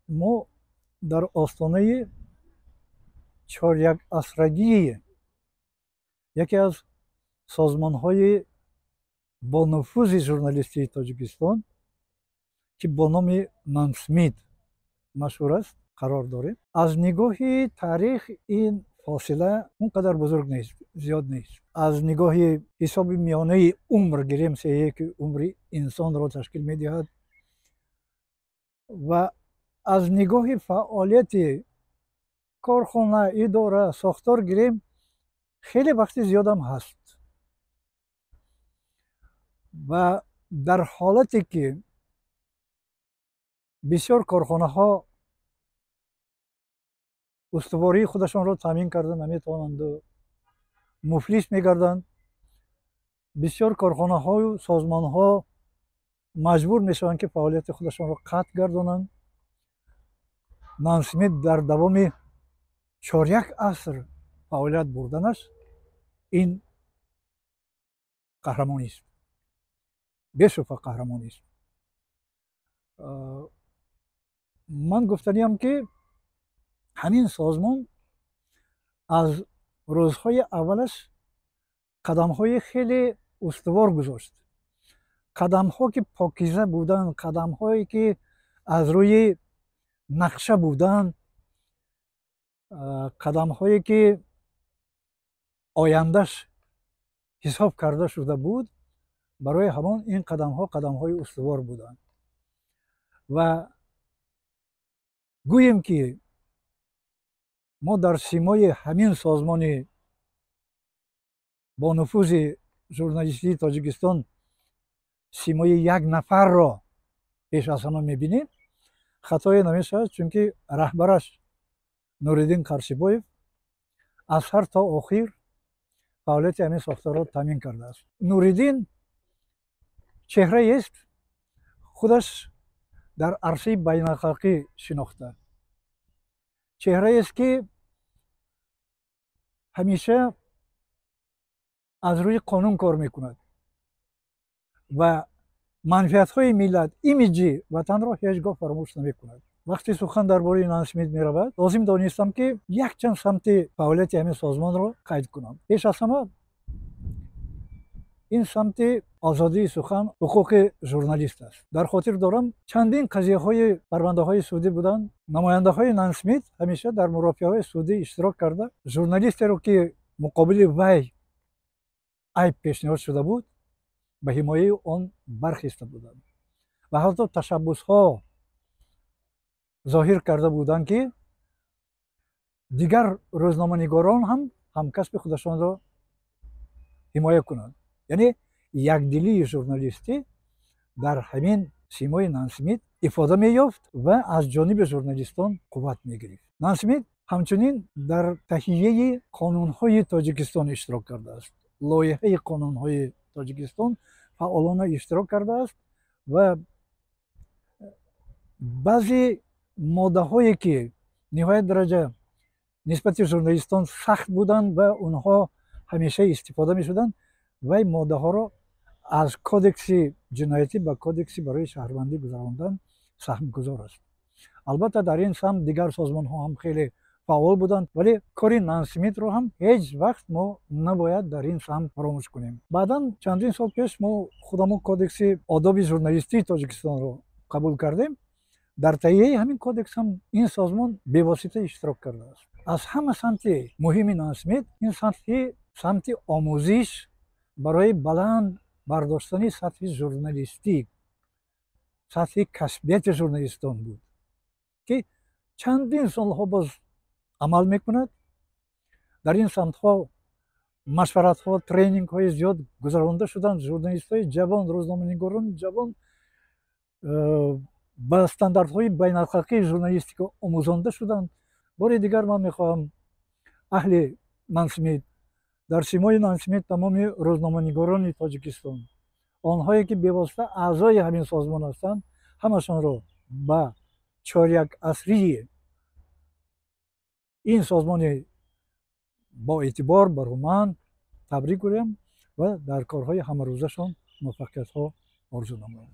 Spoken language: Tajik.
Мо дар остонаи чорякасрагии яке аз созмонҳои бонуфузи журналистии Тоҷикистон, ки бо номи НАНСМИД машҳур аст, қарор дорем. Аз нигоҳи таърих ин фосила он қадар бузург нест, зиёд нест. Аз нигоҳи ҳисоби миёнаи умр гирем, сеяки ки умри инсонро ташкил медиҳад, ва аз нигоҳи фаъолияти корхона, идора, сохтор гирем, хеле вақти зиёдам ҳаст. Ва дар ҳолате ки бисёр корхонаҳо устувории худашонро таъмин карда наметавонанду муфлис мегарданд, бисёр корхонаҳою созмонҳо маҷбур мешаванд, ки фаъолияти худашонро қатъ гардонанд, НАНСМИД дар давоми чоряк аср фаъолият бурданаш ин қаҳрамонист, бешубҳа қаҳрамонист. Ман гуфтаниам, ки ҳамин созмон аз рӯзҳои аввалаш қадамҳои хеле устувор гузошт, қадамҳо ки покиза буданд, қадамҳое ки аз рӯи нақша буданд, қадамҳое ки ояндаш ҳисоб карда шуда буд. Барои ҳамон ин қадамҳо қадамҳои устувор буданд ва гӯем, ки мо дар симои ҳамин созмони бонуфузи журналистии Тоҷикистон симои як нафарро пеш аз ҳама мебинем, хатое намешавад, чунки раҳбараш Нуриддин Қаршибоев аз сар то охир фаъолияти ҳамин сохторро таъмин кардааст. Нуриддин чеҳраест худаш дар арсаи байналхалқӣ шинохта, чеҳраест, ки ҳамеша аз рӯи қонун кор мекунад ва манфиатҳои миллат, имиҷи ватанро ҳеҷ гоҳ фаромӯш намекунад. Вақте сухан дар бораи НАНСМИД меравад, лозим донистам, ки якчанд самти фаъолияти ҳамин созмонро қайд кунам. Пеш аз ҳама ин самти озодии сухан, ҳуқуқи журналист аст. Дар хотир дорам, чандин қазияҳои парвандаҳои судӣ буданд, намояндаҳои НАНСМИД ҳамеша дар мурофиаҳои судӣ иштирок карда, журналистеро, ки муқобили вай айб пешниҳод шуда буд, ба ҳимояи он бархеста буданд ва ҳатто ташаббусҳо зоҳир карда буданд, ки дигар рӯзноманигорон ҳам ҳамкасби худашонро ҳимоя кунанд. Яъне якдилии журналистӣ дар ҳамин симои НАНСМИД ифода меёфт ва аз ҷониби журналистон қувват мегирифт. НАНСМИД ҳамчунин дар таҳияи қонунҳои Тоҷикистон иштирок кардааст, лоиҳаи қонунҳои Тоҷикистон фаъолона иштирок кардааст ва баъзе моддаҳое, ки ниҳоят дараҷа нисбати журналистон сахт буданд ва онҳо ҳамеша истифода мешуданд, вай моддаҳоро аз кодекси ҷиноятӣ ба кодекси барои шаҳрвандӣ гузарондан саҳмгузор аст. Албатта, дар ин самт дигар созмонҳо ҳам хеле фаъол буданд, вале кори НАНСМИДро ҳам ҳеҷ вақт мо набояд дар ин самт фаромӯш кунем. Баъдан чандин сол пеш мо худамон кодекси одоби журналистии Тоҷикистонро қабул кардем. Дар таҳияи ҳамин кодекс ҳам ин созмон бевосита иштирок кардааст. Аз ҳама самти муҳими НАНСМИД ин самти омӯзиш барои баланд бардоштани сатҳи журналистӣ, сатҳи касбияти журналистон буд, ки чандин солҳо боз амал мекунад. Дар ин самтҳо машваратҳо, тренингҳои зиёд гузаронда шуданд. Журналистҳои ҷавон, рӯзноманигорони ҷавон ба стандартҳои байналхалқии журналистика омӯзонда шуданд. Бори дигар ман мехоҳам аҳли НАНСМИД, дар симои НАНСМИД тамоми рӯзноманигорони Тоҷикистон, онҳое ки бевосита аъзои ҳамин созмон ҳастанд, ҳамашонро ба чорякасрии ин созмони боэътибор, бароманд табрик гӯям ва дар корҳои ҳамарӯзашон муваффақиятҳо орзу намоям.